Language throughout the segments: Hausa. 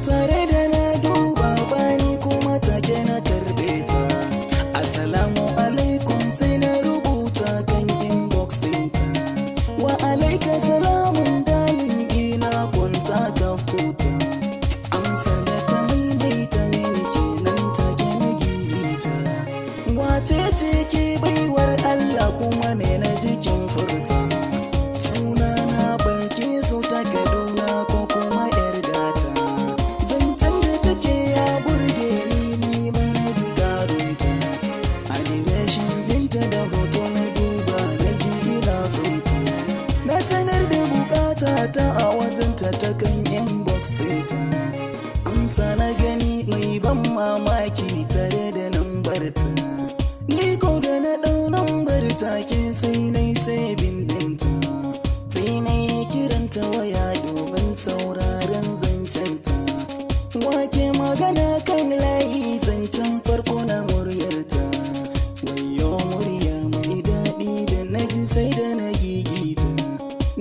tare da na duba bani kuma take na karbe ta. Assalamu alaikum sai na rubuta kan inbox ɗinta. Wa alaika salamun darling, ina kwanta ka huta. Amsar da ta maimaita mini kenan, take na gigita. Wace ce ke baiwar Allah, kuma me na jikin furta? Sunana Balkisu ta Kaduna ko kuma yar gata. Zancen da take ya burge ni, ni mana bi karunta. Adireshin binta da hoto na duba, na ji ina son ta. Na sanar da bukata ta a wajenta ta kan inbox ɗinta. Amsa na gani mai ban mamaki tare da nambarta. Ni ko da na ɗau nambar, take sai na yi saving ɗinta. Sai na yi kiranta waya domin sauraren zancenta. Wake magana kan layi? Zancen farko na muryarta. Wayo, murya mai daɗi da na ji sai da na gigita.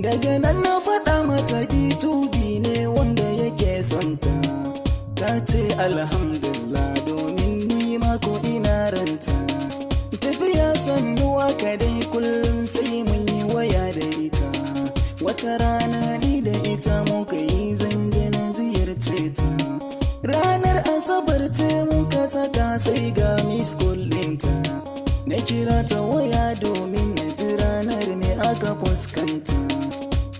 Daga nan na faɗa mata B2B ne wanda yake son ta. Ta ce alhamdulillah, domin ni ma ko ina ranta. Tafiya sannuwa kadai, kullum sai mun yi waya da ita. Wata rana ni da ita muka yi zanje, na ziyarce ta. Ranar Asabar ce muka saka, sai ga miss call ɗinta. Na kira ta waya domin na ji ranar me aka fuskanta.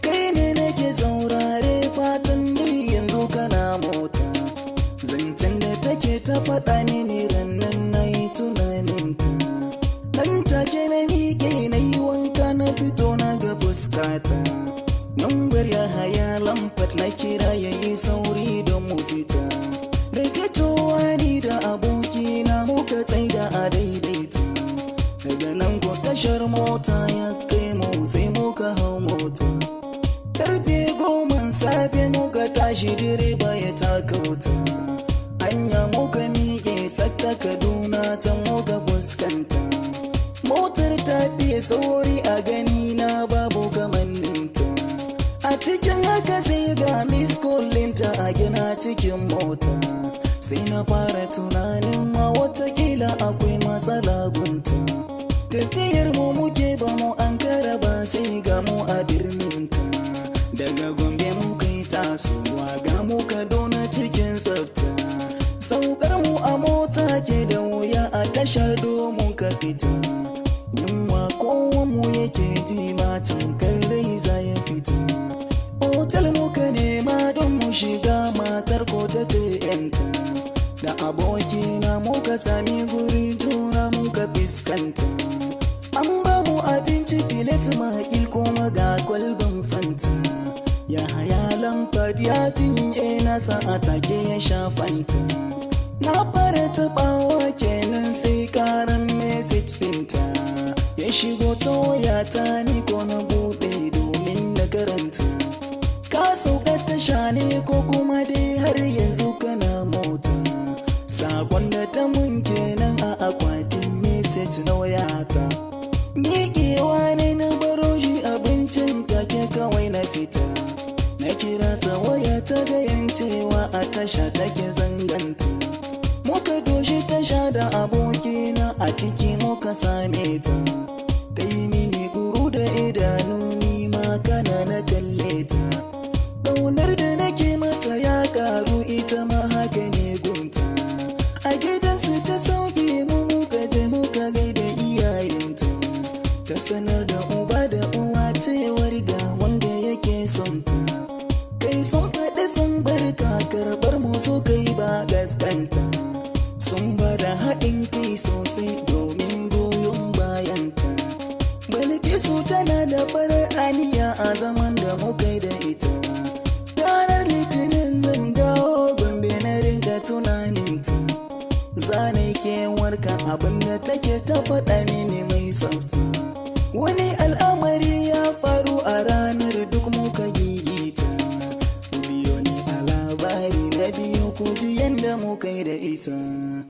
Kai ne nake saurare, fatan ni yanzu kana mota. Zancen da take ta faɗa mini rannan na yi tunaninta. Nan take na miƙe, na yi wanka, na fito na ga fuskata. Nambar ya haya lamfat na kira, ya yi sauri don mu fita. Da fitowa ni da abokina muka tsaida a daidaita. Daga nan ko tashar mota ya kai mu, sai muka hau mota. Karfe 10 safe muka tashi, direba ya taka wuta. Hanya muka miƙe sakta Kaduna ta muka fuskanta. Motar ta fiye sauri, a gani na babu kamanninta. A cikin haka sai ga miss call ɗinta a gina cikin mota. Sai na fara tunanin ma watakila akwai matsala gunta. Tafiyar mu muke ba mu an ba, sai ga mu a birninta. Daga Gombe muka yi tasowa, ga mu Kaduna cikin tsafta. Saukar mu a mota ke da wuya, a tashar domin ka fita. Yunwa kowa mu yake ji ma, tamkar rai za ya fita. Otal muka nema don mu shiga, matar ko ta ce yanta. Da abokina muka sami guri, juna muka fiskanta. An ba mu abinci plate makil, kuma ga kwalban Fanta. Ya haya lamfad ya cinye nasa, a take ya sha Fanta. Na fara taɓawa kenan sai karan message ɗinta ya shigo ta wayata, ni ko na buɗe domin na karanta. Ka sauka tasha ne ko kuma dai har yanzu kana mota? Sakon da ta mun kenan a akwatin message na wayata. Miƙewa ne na baro shi abincin, take kawai na fita. Na kira ta waya, ta gayan cewa a tasha take zanganta. Muka doshi tasha da abokina, a ciki muka same ta. Ta yi mini guru da idanu, ni ma kana na kalle ta. Ƙaunar da nake mata ya ƙaru, ita ma haka ne gunta. A gidansu ta sauke mu, muka je muka gaida iyayenta. Ta sanar da uba da uwa cewar ga wanda yake son ta. Kai, sun faɗi sun barka, karɓar mu suka yi ba gaskanta. Sun ba da haɗin kai sosai domin goyon bayanta. Balkisu tana da farar aniya a zaman da muka yi da ita. Ranar Litinin zan dawo Gombe, na rinka tunaninta. Zane kewarka, abinda take ta faɗa mini mai tsafta. Wani al'amari ya faru a ranar, duk muka gigita. Ku biyo ni a labari na biyu ku ji yadda muka yi da ita.